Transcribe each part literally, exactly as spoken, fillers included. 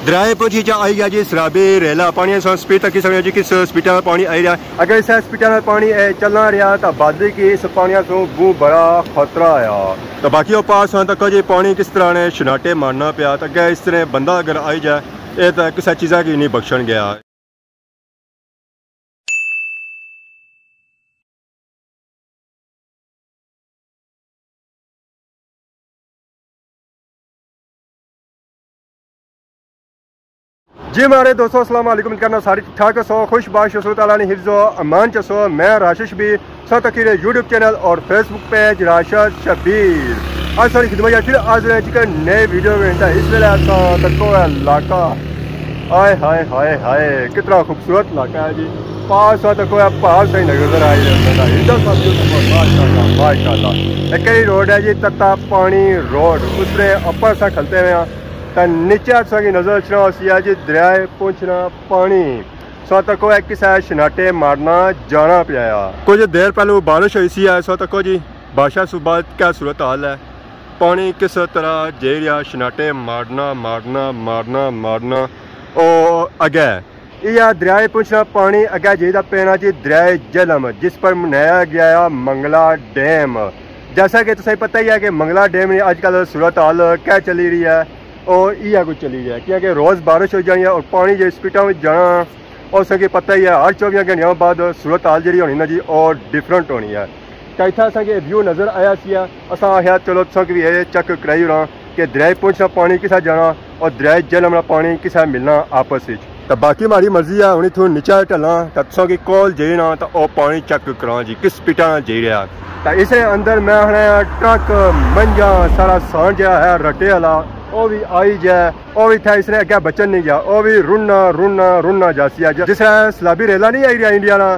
دریائے پونچھ چا آئی گیا جی سرابی ریلا، پانی سو سپیڈ تک سمجھو جی کس سپیڈ میں پانی آئی رہا۔ اگر اس سپیڈ میں پانی اے چلنا رہا تو بعد کی اس پانی سو بہت بڑا خطرہ آیا۔ تو باقی وہ پاس ہونے تک جی پانی کس طرح نے شناٹے مارنا پیا، تو اگر اس طرح بندہ اگر آئی جائے، یہ تو کسی چیزاں کی نہیں بخشن گیا۔ جی ماڑے دوستو، السلام علیکم، کرنا ساری ٹھیک ٹھاک سو، خوش باش سو، تعالیٰ نے حفظ و امان چ سو۔ میں راشد شبیر، سو تکی رہے یوٹیوب چینل اور فیس بک پیج راشد شبیر۔ آج ساری خدمت یا پھر حاضر ہیں جی نئے ویڈیو میں۔ اس ویلے ایسا تکو ہے علاقہ، ہائے ہائے ہائے ہائے، کتنا خوبصورت علاقہ ہے جی۔ پاس ہوا تکو ہے پہاڑ سے ہی نظر آئی رہا ہے۔ ادھر سب کچھ ماشاءاللہ، ماشاءاللہ۔ ایک ہی روڈ ہے جی، تتا پانی روڈ، اس نے اپر سا کھلتے ہوئے ہیں۔ تے نیچے تساں کی نظر اچھنا ہوسی ہے جی دریائے پونچھ نا پانی۔ سو تکو ہے کسے شناٹے مارنا جانا پیا۔ کچھ دیر پہلو بارش ہوئی سی ہے، سو تکو جی بارشاں سو بعد کیا صورت حال ہے۔ پانی کس طرح جائی رہیا، شناٹے مارنا، مارنا، مارنا، مارنا۔ او اگے یہ دریائے پونچھ نا پانی اگے جائی دا پینا جی دریائے جہلم، جس پر بنایا گیا ہے منگلا ڈیم۔ جیسا کہ تساں پتہ ہی ہے کہ منگلا ڈیم نی اج کل صورت حال کیا چلی رہی ہے، او ایہا کچھ چلی رہی ہے، کیونکہ روز بارش ہو جانی ہے اور پانی جے سپیڈاں وچ جانا، او تساں کی پتہ ہی ہے ہر چوبیاں گھنٹیاں بعد صورت حال جیہڑی ہونی نا جی، او ڈفرنٹ ہونی ہے۔ تے اتھا اساں کی ویو نظر آیا سی، اساں آخیا چلو تساں کی وی اے چیک کرائی اوڑاں کہ دریائے پونچھ نا پانی کسا جانا اور دریائے جہلم نا پانی کسا ملنا آپس وچ۔ تے باقی ماڑی مرضی ہے ہن اتھوں نیچے ٹلاں تے تساں کی کول جائی نا تے او پانی چیک کراں جی کس سپیڈاں نال جائی رہیا۔ تے اس نے اندر میں آخنا ٹرک منجا سارا سان جیہا ہے رٹے آلا، او وی آئی جائے، او وی اتھا اس نے اگے بچن نہیں گیا، او وی رنا رنا رنا جاسی ہے۔ جس طرح سیلابی ریلا نہیں آئی رہیا انڈیا نا،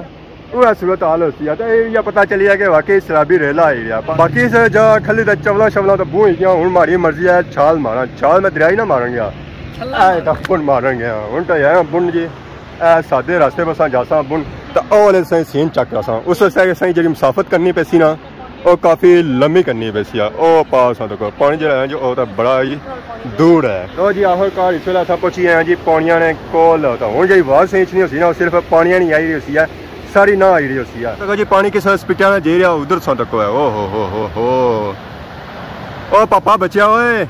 اوہا صورت حال ہوسی ہے۔ تے اے وی پتہ چلی ہے کہ واقعی سیلابی ریلا آئی رہیا۔ باقی اس جا کھلی تے چولاں شولاں تے بہوں ہوئی گیاں، ہن ماڑی مرضی ہے چھال ماراں، چھال میں دریائی نہ مارن گیا۔ اے تے بن مارن گیا، ہن تے ہے بن جی۔ اے سادے راستے بساں جاساں بن، تے او والے سائیں سین چیک کراساں۔ اس واسطے کہ سائیں جیہڑی مسافت کرنی پیسی نا، او کافی لمبی کرنی پیسی آ۔ او پاس آ تکو پانی جیہڑا ہے جو او تے بڑا ہی دور ہے۔ لو جی آخر کار اس ویلے اساں پہنچی گئے ہیں جی پانیاں نے کول۔ تے ہن جیہڑی آواز سائیں اچھنی ہوسی نا، او صرف پانیاں نی آئی رہی ہوسی ہے، ساری نہ آئی رہی ہوسی ہے۔ تکو جی پانی کس سپیڈاں نال جائی رہیا ادھر تساں تکو ہے۔ او ہو ہو ہو ہو۔ او پاپا بچیا اوئے،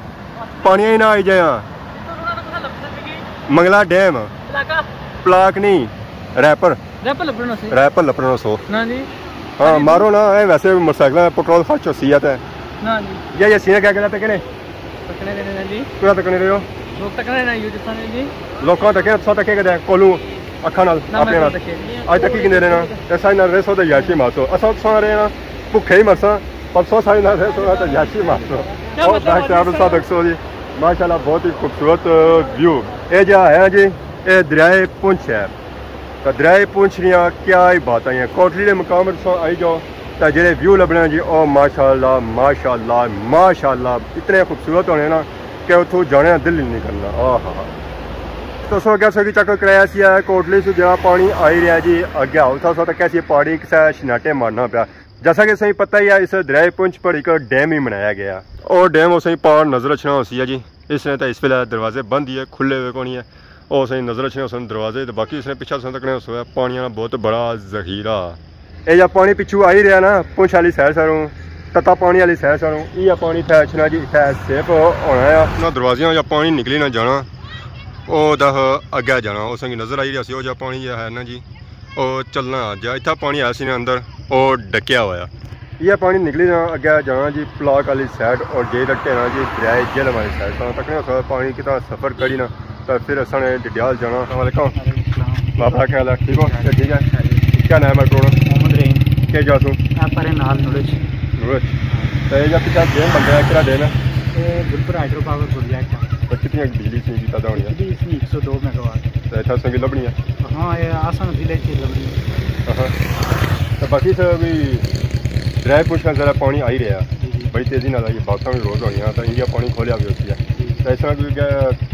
پانی ہی نہ آئی جایا۔ منگلا ڈیم۔ پلاک نہیں، ریپر۔ ریپر لبنو سی۔ ریپر لبنو سو۔ نا جی۔ ہاں، مارو نا، اے ویسے موٹر سائیکل پٹرول خرچ ہوسی ہے تے۔ نا جی۔ یا، یا سینا کیا کرنا تکنے؟ تکنے رہنے نا جی۔ پورا تکنے رہو۔ لوگ تکنے نا یوٹیوب چینل جی۔ لوکاں تکے، تساں تکے کدے کولوں اکھاں نال، نہ، میں اپنے نال۔ تکے نہیں۔ اج تکی کنے رہنا؟ تے سائیں نال رہسو تے یاشی مارسو۔ اساں تساں رہنا، بھکھے ہی مرساں، پر سو سائیں نال رہسو تے یاشی مارسو۔ کیا او مطلب بیک سائیڈ ہے؟ تساں تکسو جی، ماشاءاللہ بہت ہی خوبصورت ویو۔ اے جا ہے جی، اے دریائے پونچھ ہے۔ تے دریائے پونچھ نیاں کیا ہی باتاں ہیں۔ کوٹلی دے مقام پر تساں آئی جاؤ، تے جیہڑے ویو لبنے جی، او ماشاءاللہ، ماشاءاللہ، ماشاءاللہ، اتنے خوبصورت ہونے نا کہ اتھوں جانے نا دل ہی نہیں کرنا۔ آہا۔ تساں اگے اساں کی چیک کرایا سی ہے، کوٹلی سے جیہڑا پانی آئی رہیا جی، اگے آؤ، تساں تکیا سی پانی کسے شناٹے مارنا پیا۔ جیسا کہ تساں پتہ ہی ہے، اس دریائے پونچھ پر ایک ڈیم ہی بنایا گیا۔ او ڈیم اساں پار نظر اچھنا ہوسی ہے جی۔ اس نے تے اس ویلے دروازے بند ہی ہے، کھلے ہوئے کونی ہے۔ او اساں نظر اچھنے ہوسن دروازے، تے باقی اس نے پچھے تساں تکنے ہوسو ہے پانیاں نا بہت بڑا ذخیرہ۔ اے جا پانی پچھو آئی رہیا نا، پونچھ آلی سائیڈ ساروں، تتا پانی آلی سائیڈ ساروں، اے پانی اتھے اچھنا جی، اتھے سیف ہونا ہے۔ نہ دروازیاں جا پانی نکلی نہ جانا، او دہ اگے جانا، او سنگی نظر آئی رہیا سی، او جا پانی جا ہے نا جی، او چلنا جا، اتھا پانی آیا سی نا اندر، او ڈکیا ہویا۔ یہ پانی نکلی جانا، اگے جانا جی پلاک والی سائیڈ اور جے تک ٹھینا جی دریائے جہلم والی سائیڈ۔ تاں تکنے ہوسو پانی کتنا سفر کری نا، تو پھر اساں نے ڈڈیال جانا۔ السلام علیکم۔ وعلیکم السلام۔ بابا کیا حال ہے؟ ٹھیک ہو؟ کیا ٹھیک ہے؟ کیا نام ہے اپنا؟ محمد رحیم۔ کیا جا تو؟ آپ پر نال نورج۔ نورج۔ تو یہ جا پچھا ڈیم بن رہا ہے، کیا ڈیم ہے؟ یہ گلپور ہائیڈرو پاور پروجیکٹ ہے۔ تو کتنی بجلی سی پیدا ہونی ہے؟ بجلی اس میں ایک سو دو میگا واٹ۔ تو اتھا سنگی لبنی ہے؟ ہاں، یہ آسان ضلع کی لبنی ہے۔ ہاں۔ تو باقی سر بھی دریائے پونچھ نا ذرا پانی آئی رہیا۔ جی، جی۔ بڑی تیزی نال آئی، بارشاں بھی روز ہونی ہیں، تو انڈیا پانی کھولیا بھی ہوتی ہے۔ جی۔ تو اس طرح کوئی کیا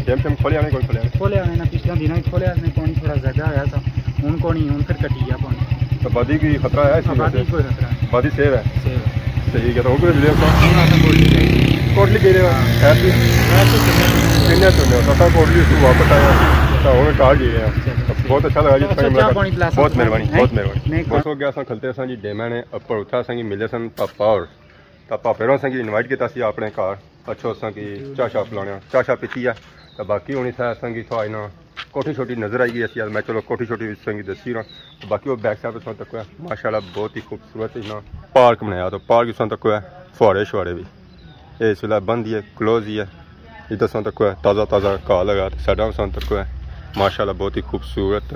ڈیم شیم کھولیا نہیں، کوئی کھولیا نہیں؟ کھولیا نہیں نا، پچھلے دناں ہی کھولیا نے، پانی تھوڑا زیادہ ہویا تھا، ہن کونی، ہن پھر کٹی گیا پانی۔ تو آبادی کی خطرہ ہے اس میں آبادی سے؟ کوئی خطرہ نہیں۔ آبادی سیف ہے؟ سیف ہے۔ صحیح ہے، تو ہن کوئی ڈیلیور ہن اساں گولڈی رہی۔ کوٹلی گئے رہے ہو؟ خیر جی۔ میں تو سنیا سنیا۔ سنیا سنیا۔ تو اساں کوٹلی سے واپس آئے ہیں۔ تو ہن گھر جی رہے ہیں۔ تو بہت اچھا لگا جی، بہت تساں اچھا ملاقات۔ پانی پلایا بہت ساں۔ مہربانی، ہیں؟ بہت مہربانی۔ نہیں، بہت ہو گیا، اساں کھلتے ساں جی ڈیمے نے اپر، اتھا اساں کی ملے سن پاپا اور تو پاپے ہوراں اساں کی انوائٹ کیتا سی اپنے گھر۔ اچھا، اساں کی چاہ شاہ پلانے، چاہ شاہ پیتی ہے۔ تو باقی ہن اتھا اساں کی اتھا آئے نا، کوٹھی شوٹھی نظر آئی گئی سی۔ میں چلو کوٹھی شوٹھی اساں کی دسی رہا۔ تو باقی وہ بیک سائیڈ اساں تک ہے، ماشاءاللہ بہت ہی خوبصورت اتنا پارک بنایا۔ تو پارک اساں تک ہے، فوارے شوارے بھی۔ اے اس ویلے بند ہی ہے، کلوز ہی ہے۔ ادھر اساں تک ہے، تازہ تازہ گھاہ لگا، تے سائیڈاں اساں تک ہے، ماشاءاللہ بہت ہی خوبصورت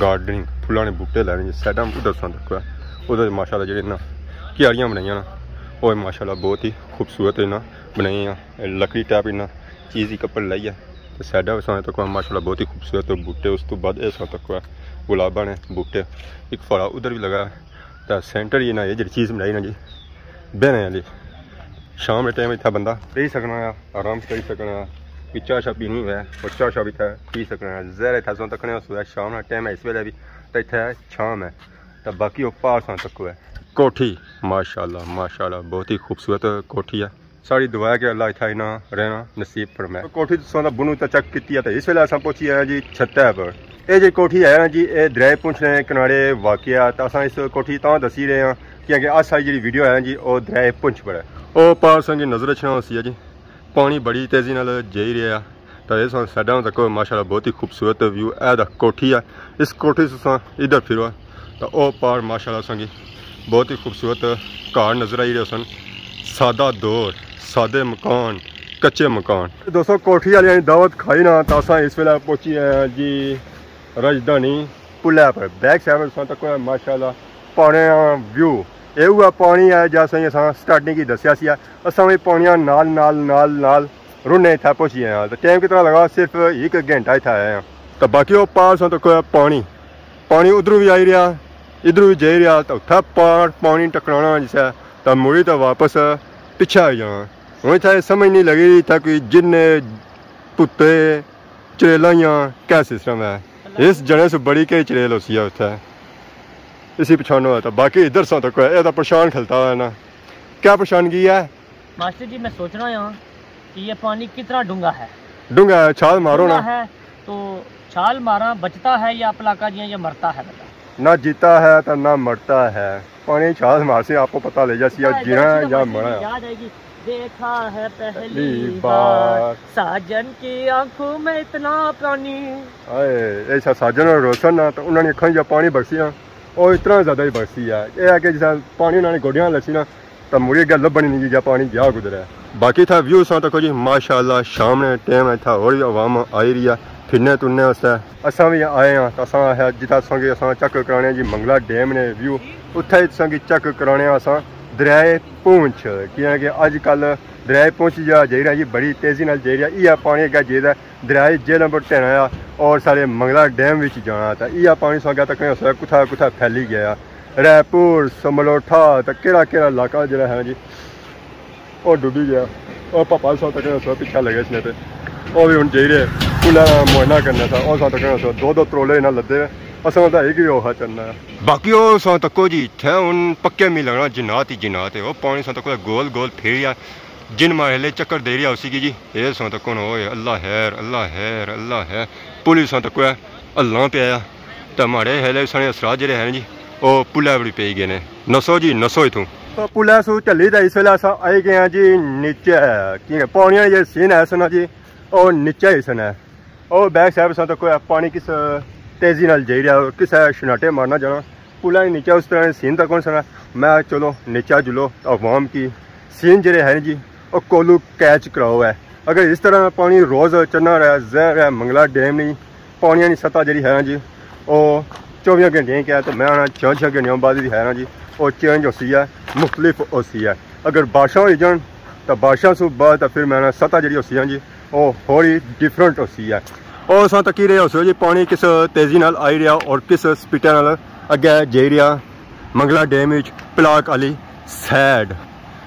گارڈننگ، پھلاں نے بوٹے لائے نے جی۔ سائیڈاں ادھر اساں تک ہے، ادھر ماشاءاللہ جڑے نا کیاریاں بنائیاں نا، وہ ماشاءاللہ بہت ہی خوبصورت ہے نا بنائی ہیں۔ لکڑی ٹائپ انہاں چیز ہی کپڑ لائی ہے۔ تے سائیڈاں وساں تک ماشاءاللہ بہت ہی خوبصورت بوٹے۔ اس تو بعد اس تک گلاباں نے بوٹے، ایک پھڑا ادھر بھی لگا ہے۔ تے سینٹر یہ نا، یہ جڑی چیز بنائی نا جی، بہنے والی۔ شام کے ٹائم اتھا بندہ رہی سکنا ہے، آرام کری سکنا ہے، کوئی چاہ شاہ پینی ہوئے اور چاہ شاہ بھی اتھا پی سکنا ہے۔ ظاہر ہے اتھا تساں تکنے ہو سویا شام نا ٹائم ہے، اس ویلے بھی تے اتھا شام ہے۔ تے باقی وہ پار ساں تک ہے کوٹھی، ماشاءاللہ ماشاءاللہ بہت ہی خوبصورت کوٹھی ہے۔ ساری دعا ہے کہ اللہ اتھا انہاں رہنا نصیب فرمائے۔ کوٹھی تساں دا بنو تے چیک کیتی ہے، تے اس ویلے اساں پہنچی آئے ہیں جی چھتہ پر۔ اے جی کوٹھی ہے نا جی، اے دریائے پونچھ نے کنارے واقع ہے۔ تے اساں اس کوٹھی تاں دسی رہے ہیں کیونکہ اج ساری جڑی ویڈیو ہے نا جی، او دریائے پونچھ پر ہے۔ او پار اساں کی نظر اچھنا ہوسی ہے جی، پانی بڑی تیزی نال جائی رہیا ہے۔ تے اس سائیڈاں تک ماشاءاللہ بہت ہی خوبصورت ویو ہے۔ دا کوٹھی ہے، اس کوٹھی سے اساں ادھر پھرو تو او پار ماشاءاللہ اساں کی بہت ہی خوبصورت گھر نظر آئی رہے سن۔ سادہ دور، سادے مکان، کچے مکان۔ دوستو، کوٹھی والے دعوت کھائی نا، تو اساں اس ویلے پہنچی ہیں جی رجدانی پلے پر۔ بیک سائیڈ اساں تک ماشاءاللہ پانی ویو، اے ہوا پانی ہے جیسا ہی اساں سٹارٹنگ کی دسیا سی۔ اساں بھی پانی نال نال نال نال رنے اتھا پہنچی آئے ہیں۔ تو ٹائم کتنا لگا؟ صرف ایک گھنٹہ اتھا آئے ہیں۔ تو باقی وہ پار ساں تک پانی، پانی ادھروں بھی آئی رہیا، ادھروں بھی جائی رہیا۔ تو اتھا پار پانی ٹکرانا جسے، تو مڑی تو واپس پچھے آئی جانا۔ ہن اتھا اے سمجھ نہیں لگی اتھا کوئی جن، پتے، چڑیلاں یا کیا سسٹم ہے۔ اس جنے سے بڑی کئی چڑیل ہوسی ہے اتھا، اسی پچھانو ہے۔ تو باقی ادھر ساں تک ہے، اے تو پریشان کھلتا ہے نا۔ کیا پریشان کی ہے؟ ماسٹر جی، میں سوچ رہا ہوں کہ یہ پانی کتنا ڈونگا ہے۔ ڈونگا ہے، چھال مارو نا۔ ڈونگا ہے تو چھال مارا بچتا ہے یا پلاکا جیاں یا مرتا ہے بندہ؟ نہ جیتا ہے تو نہ مرتا ہے۔ پانی چھال مارسی، آپ کو پتہ لگ جاسی، یا جینا ہے یا مرنا ہے۔ یاد آئے گی، دیکھا ہے پہلی بار۔ ساجن کی آنکھوں میں اتنا پانی۔ اے ایسا ساجن اور روشن نا تو انہاں نے اکھاں یا پانی بخشی نا، او اتنا زیادہ ہی بخشی ہے۔ اے ہے کہ جس پانی انہاں نے گوڈیاں لسی نا، تو مڑی اگے لبھن ہی نہیں جا پانی گیا کدھر ہے۔ باقی تھا ویو ساں تکو جی، ماشاءاللہ شام نے ٹائم ہے، اتھا اور بھی عوام آئی رہی ہے پھرنے ترنے واسطے۔ اساں بھی آئے ہاں تو اساں آخیا جتھا اساں کی اساں چیک کرانے جی منگلا ڈیم نے ویو، اتھا ہی تساں کی چیک کرانے آں اساں دریائے پونچھ، کیاں کہ اج کل دریائے پونچھ جا جائی رہا جی، بڑی تیزی نال جائی رہا۔ یہ پانی اگے جیدا دریائے جہلم پر ٹہنا آ اور سارے منگلا ڈیم وچ جانا، تے ایہا پانی ساں اگے تکنے اسے کتھا کتھا پھیلی گیا۔ رائے پور، سملوٹھا، تے کیڑا کیڑا علاقہ جڑا ہے جی، او ڈوبی گیا۔ او پاپا ساں تکنے اسے پچھا لگے اس نے تے او بھی ہن جائی رہے پلا معائنہ کرنا تھا۔ او ساں تکنے اسے دو دو ترولے انہاں لدے ہوئے۔ اساں دا ایک ہی اوہا چلنا ہے۔ باقی او ساں تکو جی، اتھے ہن پکے می لگنا جنات ہی جنات ہے۔ او پانی ساں تکو گول گول پھر گیا۔ جن ماڑے ہلے چکر دے رہیا اسی کی جی، اے ساں تکو ہوئے، اللہ خیر، اللہ خیر، اللہ خیر۔ پولیس ساں تکو ہے، اللہ پہ آیا۔ تے ماڑے ہلے سانے اثرات جڑے ہیں جی، او پلے بڑی پئی گئے نے۔ نسو جی، نسو اتھوں۔ تو پلے سو چلی تے اس ویلے اساں آئی گئے ہیں جی نیچے، کیونکہ پانی والے جڑے سین ہے سنا جی، او نیچے ہی سنا ہے۔ او بیک سائیڈ ساں تکو پانی کس تیزی نال جائی رہا، کس شناٹے مارنا جانا۔ پلا ہی نیچے اس طرح سین تک کون سنا۔ میں چلو نیچے جلو عوام کی سین جڑے ہیں جی، او کولو کیچ کراؤ ہے۔ اگر اس طرح پانی روز چڑھنا رہا، زہر ہے، منگلا ڈیم نہیں، پانی نی سطح جڑی ہے نا جی، او چوبیاں گھنٹیاں کی ہے، تو میں آنا چھیاں چھیاں گھنٹیاں بعد بھی ہے نا جی، او چینج ہوسی ہے، مختلف ہوسی ہے۔ اگر بارشاں ہوئی جان، تو بارشاں سو بعد تو پھر میں آنا سطح جڑی ہوسی ہے جی، او تھوڑی ڈفرنٹ ہوسی ہے۔ او اساں تکی رہے ہوسو جی پانی کس تیزی نال آئی رہیا اور کس سپیڈ نال اگے جائی رہیا منگلا ڈیم وچ پلاک آلی سائیڈ۔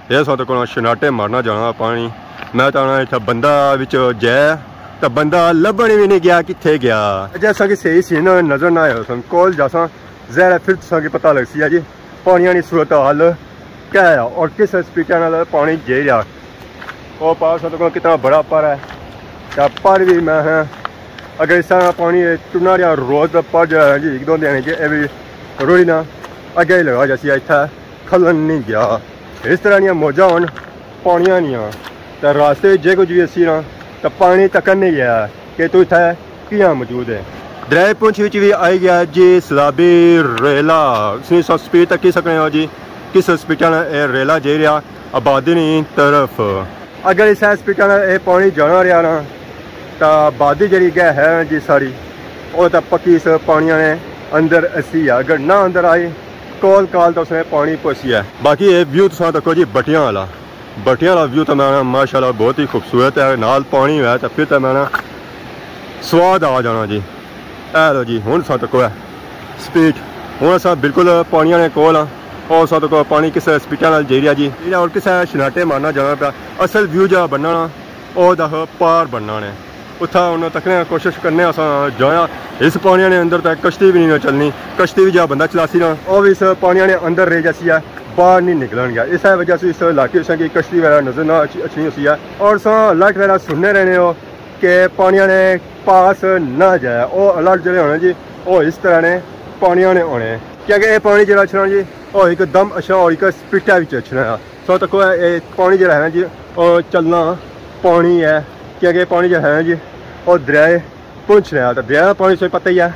اے اساں تکو شناٹے مارنا جانا پانی۔ میں تاں آنا اتھا بندہ وچ جائے تاں بندہ لبھن وی نہیں گیا، کتھے گیا؟ جیسا کہ صحیح سین نظر نہ آیا سن، کول جاساں زہر ہے، پھر تساں کی پتہ لگسی ہے جی پانیاں نی صورتحال کیا ہے اور کس سپیڈ نال پانی جائی رہیا۔ او پار سو تکو کتنا بڑا پر ہے۔ تے پر بھی میں ہاں، اگر اس طرح پانی ٹرنا رہیا روز دا پر جڑا ہے جی، ایک دو دن جی، اے بھی روڑی نا اگے ہی لگا جاسی، اتھا کھلن نہیں گیا۔ اس طرح نیاں موجاں ہن پانیاں نیاں، تے راستے وچ جے کچھ بھی اسی نا، تے پانی تکن نہیں گیا کہ تو اتھا کیاں موجود ہے۔ دریائے پونچھ وچ بھی آئی گیا جی سیلابی ریلا، اس نے سب سپیڈ تک کی سکنے ہو جی، کس سپیڈ نال اے ریلا جائی رہیا آبادی نی طرف۔ اگر اس سپیڈ نال اے پانی جانا رہیا نا، تاں آبادی جڑی گئے ہے جی ساری، او تاں پکی اس پانیاں نے اندر اسی ہے۔ اگر نہ اندر آئی، کول کال تاں اس نے پانی پوسی ہے۔ باقی اے ویو تساں تکو جی بٹیاں والا، بٹیاں والا ویو تاں میں نا ماشاءاللہ بہت ہی خوبصورت ہے، نال پانی ہویا تاں پھر تاں میں نا سواد آ جانا جی۔ اے لو جی، ہن تساں تکو ہے سپیڈ، ہن اساں بالکل پانیاں نے کول ہاں۔ اور تساں تکو پانی کس سپیڈ نال جائی رہیا جی، اور کس شناٹے مارنا جانا پیا۔ اصل ویو جا بننا نا، او دا پار بننا نے۔ اتھا ہن تکنے آں، کوشش کرنے آں اساں جایا۔ اس پانیاں نے اندر تے کشتی بھی نہیں چلنی، کشتی بھی جا بندہ چلاسی نا، او بھی اس پانیاں نے اندر رہ جاسی ہے، باہر نہیں نکلن گیا۔ اس وجہ سے اس علاقے اساں کی کشتی وغیرہ نظر نہ اچھی، اچھنی ہوسی ہے۔ اور اساں الرٹ وغیرہ سننے رہنے ہو کہ پانیاں نے پاس نہ جایا، او الرٹ جڑے ہونے جی، او اس طرح نے پانیاں نے ہونے، کیونکہ اے پانی جڑا اچھنا جی، او ایک دم اچھنا اور ایک سپیڈا وچ اچھنا ہے۔ سو تکو اے پانی جڑا ہے نا جی، او چلنا پانی ہے، کیونکہ پانی جڑا ہے نا جی، او دریائے پونچھ رہیا، تے دریائے پانی تساں پتہ ہی ہے،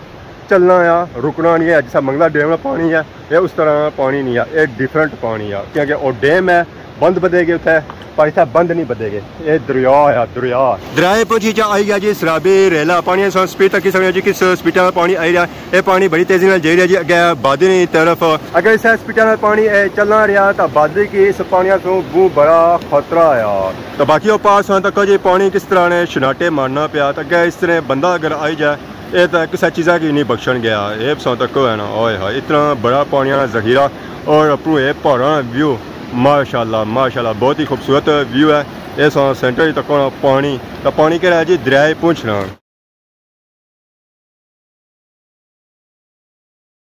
چلنا آ، رکنا نہیں ہے۔ جسا منگلا ڈیم نا پانی ہے، اے اس طرح پانی نہیں ہے، اے ڈفرنٹ پانی ہے، کیونکہ او ڈیم ہے، بند بدے گئے اتھے، پر اتھے بند نہیں بدے گئے۔ اے دریا ہے، دریا۔ دریائے پونچھ چا آئی گیا جی سیلابی ریلا، پانی اساں سپیڈ تک کی سکنے ہو جی، کس سپیڈ نال پانی آئی رہیا۔ اے پانی بڑی تیزی نال جائی رہیا جی اگے آبادی نی طرف۔ اگر اس سپیڈ نال پانی اے چلنا رہیا تاں آبادی کی اس پانیاں سوں بہت بڑا خطرہ آیا۔ تو باقی او پار تساں تکو جی پانی کس طرح نے شناٹے مارنا پیا، تاں اگے اس طرح بندہ اگر آئی جائے، اے تاں کسے چیزاں کی نہیں بخشن گیا۔ اے تساں تکو ہے نا، اوئے ہائے، اتنا بڑا پانی آلا ذخیرہ، اور اپروں اے پہاڑاں نا ویو، ماشاءاللہ، ماشاءاللہ، بہت ہی خوبصورت ویو ہے۔ اے تساں سینٹر تکو نا پانی، تاں پانی کہڑا ہے جی؟ دریائے پونچھ نا۔